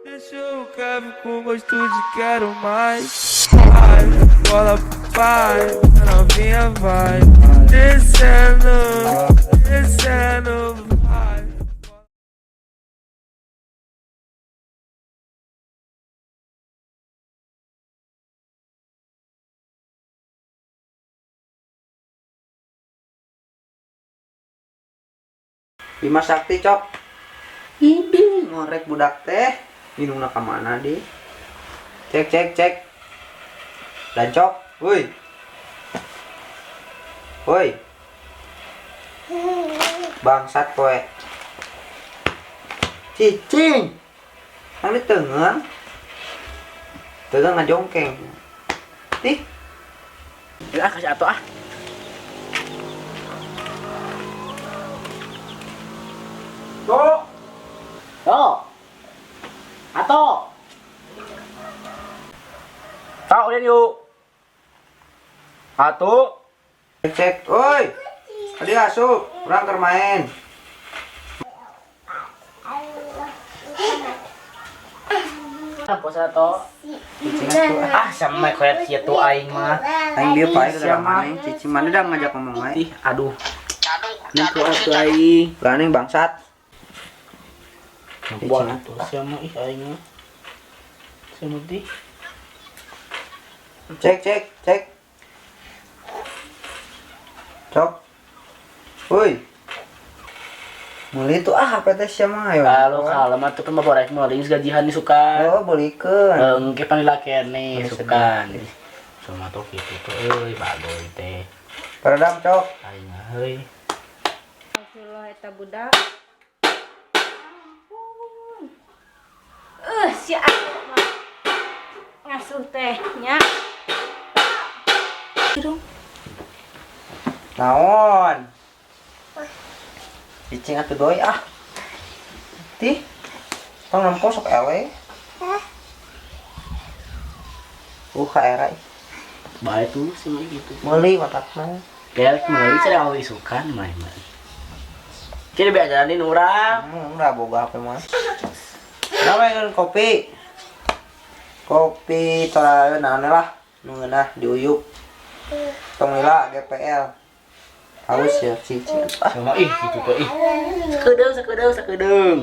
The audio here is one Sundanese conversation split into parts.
Deixou o Kevin com gosto de quero mais. Vai, bola vai, a novinha vai. Descendo, descendo, vai. Bima Sakti, cok. Ini ngorek budak teh. Minumna ka mana di? Cek, cek, cek. Dan cok. Woi. Woi. Bangsat kowe. Cicing. Ang di tengah. Tengah ngajongkeng. Tih. Ya, kasih atuh ah. Tuh. Tuh. Ato. Tahu udah yuk. Atu. Cek, cek. Woi. Tadi asup, urang keur main. Posa to. Cicing atuh. Ah, sama kayak kitu aing mah. Aing dia pae ke Siapa? mana? Cicing mana dah ngajak ngomong wae. Ih, aduh. Nempo atuh aing. Berani bangsat. Nempo atuh siapa ih aing mah. Siapa tih? Cek, cek, cek. Cok. Woi. Meuli tuh ah HP teh sia mah ayo. Kalau kalau mah tuh mah borek meuli geus gajihan nih suka. Oh, beulikeun. Engke panila keneh Meuli suka. Sama tuh kitu tuh euy bagoy teh. Peredam, cok. Aing mah euy. Astagfirullah eta budak. Ampun. Si atuh mah ngasuh teh nya. Irung. Naon? Cicing atuh doi ah. Tih. Tong nempo sok eleh. Ka era ih. Bae tuh sih mah gitu. Meuli matakna. Kayak meuli cenah awi isukan mah mah. Jadi biajarin urang. Udah boga HP mah. Nama yang kopi. Kopi torayo naon lah nu ngeunah diuyuk. Tong lila GPL. Haus ya cicing. Ah, Sama ih gitu tuh ih. Sakedeung sakedeung sakedeung.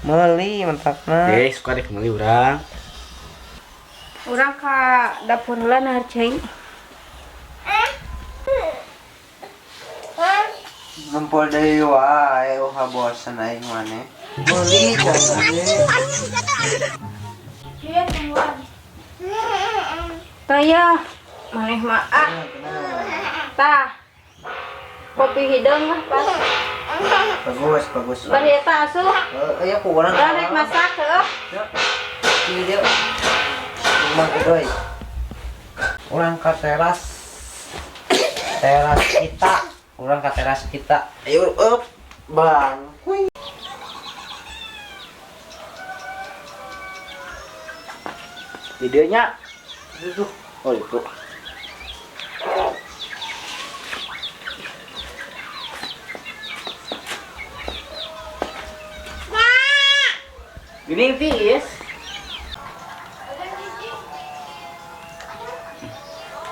meuli matakna. Eh, suka deh meuli urang. Urang ka dapur heula nahar cai. Ngumpul deui wae uha bosen aing maneh. Meuli cenah. Iya, tungguan. Tah ya, maneh mah ah. Tah. Kopi hideung lah pas. Bagus, bagus. Bari eta asuh. Heeh, ya ku urang. Urang rek masak heuh. Ya. Di dieu. Rumah Edoy. Urang ka teras. Teras kita. Urang ka teras kita. Ayo up, Bang. Kuy. Videonya. Itu tuh. Oh, itu. Gini tiis.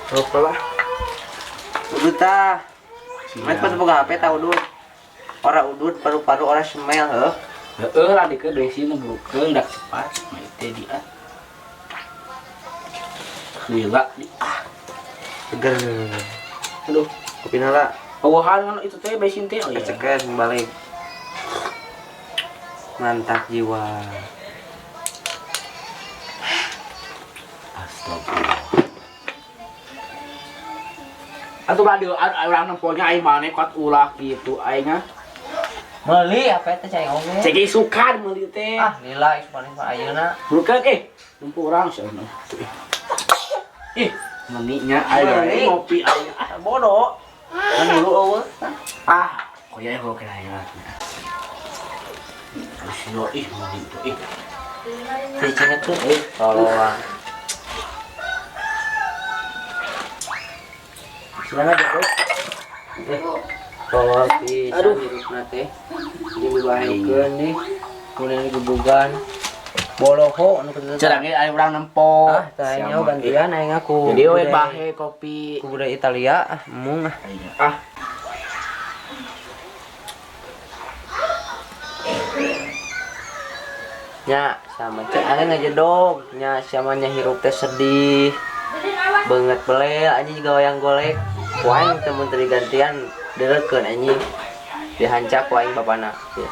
Lupa lah. Udut tah. Mat pas boga HP tah udut. Ora udut paru-paru ora semel heuh. Heeh lah dikeun deui sih nu bukeun dak cepat mah teh dia. Gila di ah. Seger. Aduh, Kopi nala. Eueuhan kan itu teh bensin teh. Oh iya. Cekes balik. Mantap jiwa. Astagfirullah. Atuh lah dieu urang nemponya aing maneh kuat ulah kitu aing ah. Meuli apa teh cai oge? Cek isukan meuli teh. Ah, lila isukan mah ayeuna. Bukan nempo urang sia. Ih, meninya aing ngopi aing ah bodoh. Kan dulu eueuh. Ah, koya eueuh kena aing. Aduh, ih meni tuh ih. Cicingnya tuh tolong. Silakan Joko. Tolong pisan Aduh. hirupna teh. Dilubahekeun nih. Kemudian digebugan. Boloho anu kitu teh. Curang ge aya urang nempo. Ah, tah aing nyaho gantian aing aku. Jadi we bahe kopi. Ku budaya Italia ah, embung ah. Ah. Nya, sama cek aneh ngajedog. Nya sama nya hirup teh sedih. Banget belel anjing juga wayang golek. Ku aing teh mun teu digantian direukeun anjing. Dihancak ku aing bapana. Ya.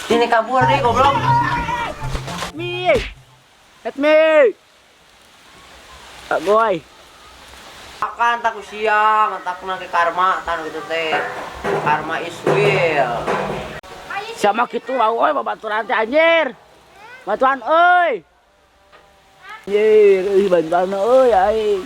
Ini kabur deh goblok. Mi. Let me. Agoy. Akan tak usia, matakna ke karma tan gitu teh. Karma is real. Sama kitu mau euy babaturan teh anjir. Bantuan euy. Anjir, euy bantuan euy aing.